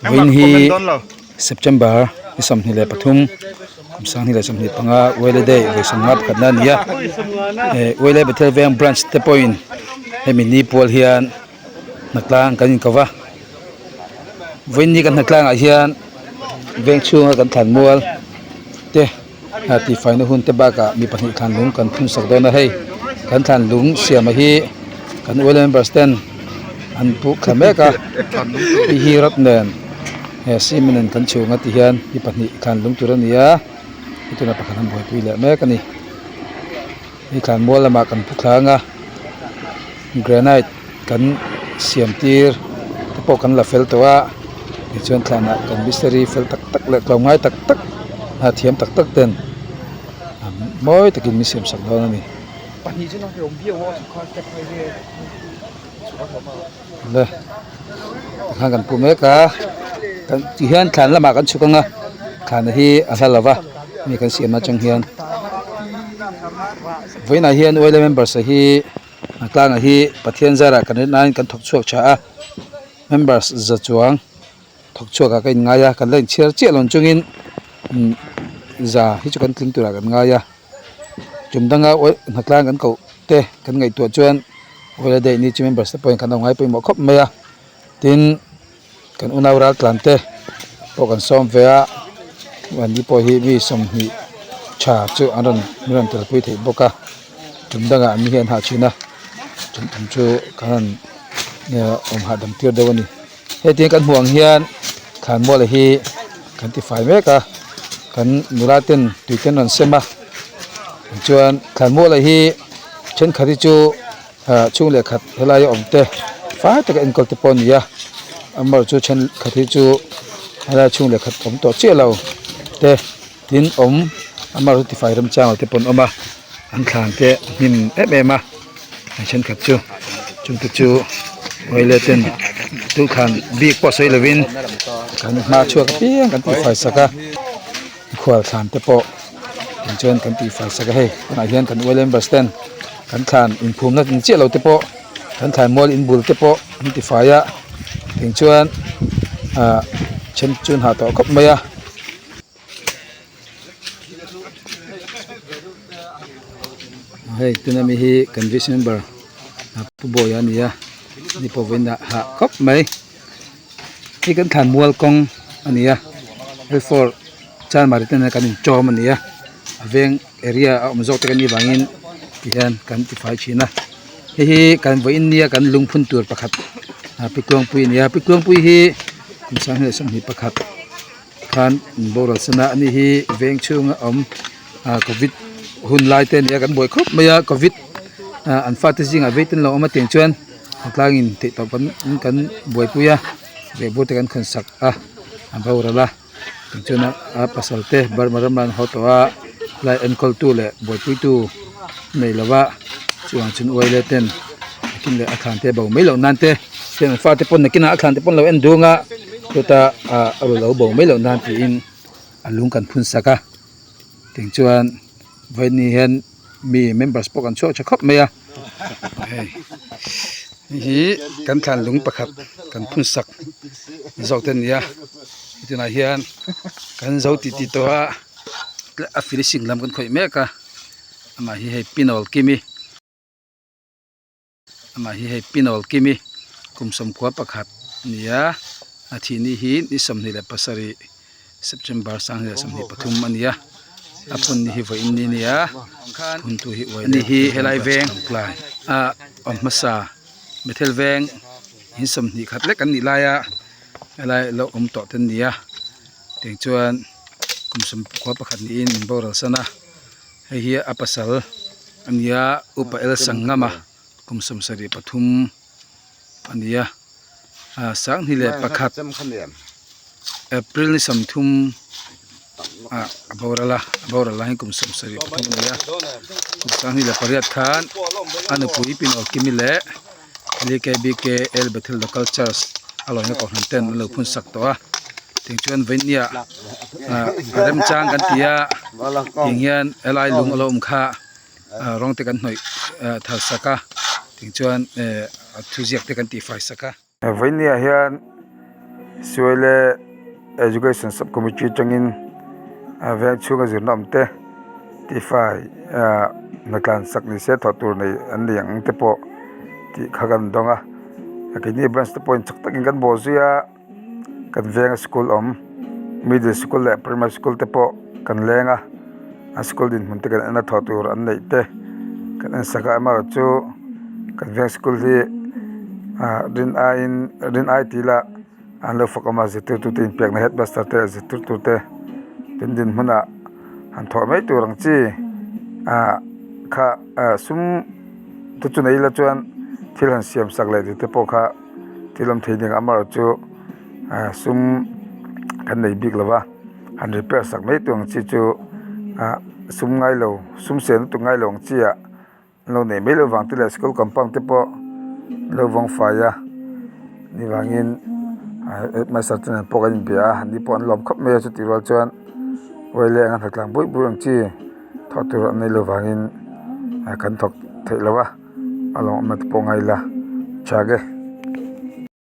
Vawiin hi September ni 23 kum 2025 Wele Day vawi sawmnga pakhatna a ni a eh Wele Bethel Veng branch te pawhin hemi ni pual hian hnatlang kan inkauh va vawiin ni kan hnatlang ah hian veng chhunga kan thlan mual te ah tihfaina hun te bakah mi pahnih thlan lung kan phun sak dawn a hei kan thlan lung siam a hi kan oil members ten an puk thla mek a hei hi rod nen he cement in kan chhung a ti hian mi pahnih thlan lung tur a ni a tunah pakhat an buaipui leh mek a ni hei thlan mual lamah kan pu thla ang a granite kan siam tir te pawh kan la fel tawh a tichuan thlanah kan mistiri fel tak tak leh tlawmngai tak tak a thiam tak tak ten mawi takin min siam sak dawn a ni. Le tikhan kan pu mek a kan tihian thlan lamah kan chhuk ang a thlan hi a hla lo va mi kan siam atang hian vawiinah hian oil members hi a tlangah hi Pathian zarah kan rin aiin kan thawk chhuak tha a members za chuang thawk chhuak ah ka in ngai a kan la inchhiar chiah lo chungin za hi chu kan tling turah kan ngai a tum danga oil hnatlang kan koh te kan ngaihtuah chuan oil a daih ni chu members te pawhin kan lo ngai pawimawh khawp mai a tin. Kan unau ral tlan te pawh kan sawm ve a mahni pawh hi mi 20 tha chu an rawn min rawn telpui theih bawk a tum dangah an ni hi an hah thin a tum tum chu kan rawn awm hahdam tir deuh a ni hei tiang kan hmuh ang hian thlanmual hi kan ti fai mek a kan nula ten tui te an rawn sem a tichuan thlanmual hi thenkhat hi chu. Ah chhung leh khat helai a awm te fai taka enkawl te pawh a ni a amaherawh chu thenkhat hi chu helai chhung leh khat awm tawh chiah lo te tin awm amaherawh chu tifai remchang lo te pawh an awm a an thlan te a hnim em em a thenkhat chu chungte chu oile ten duhthlan bik pawh sawi lovin kan hma chhuak apiang kan tihfai sak a khual thlan te pawh tichuan kan tihfai sak a hei tunah hian kan oil members ten kan thlan inphumna ni chiah lo te pawh kan thlan mual inbul te pawh an tifai a tiang chuan ah then chu an hah tawh khawp mai a. Hei tuna mi hi kan vice member pu Bawia a ni a ni pawh vawiin ah hah khawp mai hei kan thlan mual kawng a ni a hei fawr chanmari te nen kan inchawm a ni a a veng area a awm zawk te kan nih vangin tihian kan tifai thin a hei hi kan vawiin nia kan lungphun tur pakhat Pikluangpui a ni a Pikluangpui hi kum 2021 khan an boral san a ani hi veng chhunga awm ah covid hun lai te a ni a kan buai khawp mai a covid ah an fate zingah vei ten lo awm a tiang chuan khawtlangin theih tawp kan kan buaipui a lehkhabu te kan khawn sak a a boral a. Tichuan a pasal te Burma rama an haw tawh a helai enkawl tu leh buaipui tu nei lo va chuvang chuan uai leh ten nakin leh a thlan te bo mai loh nan te chuan an fate pawn nakinah a thlan te pawn lo en dung a Chuta ah a rawn lo bo mai loh nan tiin a lung kan phun sak a tiang chuan vawiin hian mi members pawh kan chhuak tha khawp mai a hei hei hi kan thlan lung pakhat kan phun sak zawk te a ni a tunah hian kan zo tih tih tawh a a finishing lam kan khawih mek a amah hi hei pinawl kimi. Amah hi hei Pinawl Kimi kum sawmkua pakhat a ni a, a thih ni hi ni 27 September 2023 a ni a, a phun ni hi vawiin ni a ni a, phuntu hi uai ni hi helai veng a awm hmasa Bethel veng in 20 khat lek an nih laia helai lo awm tawh te an ni a, tiang chuan kum 90 pakhat niin min boral san a. Hei hi a pasal a ni a upa el sangngama kum 73 a ni a ah 21 April ni 30 ah a boral a a boral lai hian kum 73 a ni a kum 28 khan a nupui Pinawl Kimi leh LKBK El Bethel Local Church a lawina kohhran ten an lo phun sak tawh a tichuan vainia ah a remchang kan ti a tiang hian helai lung a lo awm kha ah rawng te kan hnawih ah thar sak a tichuan eh a thuziak te kan tihfai sak a. Vainia hian Suaile Education Sub Committee atangin veng chhunga zirna awm te tifai hna tlan sak ni se thawh tur nei an nei ang te pawh tih kha kan dawng a keini branch te pawhin chak takin kan bawh zui a kan venga school awm middle school leh primary school te pawh kan leng a a school dinhmun te kan en a thawh tur an neih te kan en sak a amaherawhchu kan veng school hi ah rin aiin rin ai tih lah. An lo fak awm a zirtirtu te inpekna headmaster te leh zirtirtu te tin dinhmunah han thawh mai tur ang chi ah kha ah sum te chu nei ila chuan thil han siam sak leh tih te pawh kha thil awm thei ding amaherawh chu ah sum kan nei bik lo va han repair sak mai tur ang chi chu ah sum ngai lo sum sen lutuk ngai lo ang chi ah. An lo neih mai loh vang te leh school compound te pawh an lo vawng fai a ni vangin headmaster te nen pawh kan inbia a an ni pawh an lawm khawp mai a chutih rual chuan uai leh anga hnatlang bui bui ang chi thawh tur an neih loh vangin kan thawk theih loh a a lawmawm na te pawh ngaila tha ge.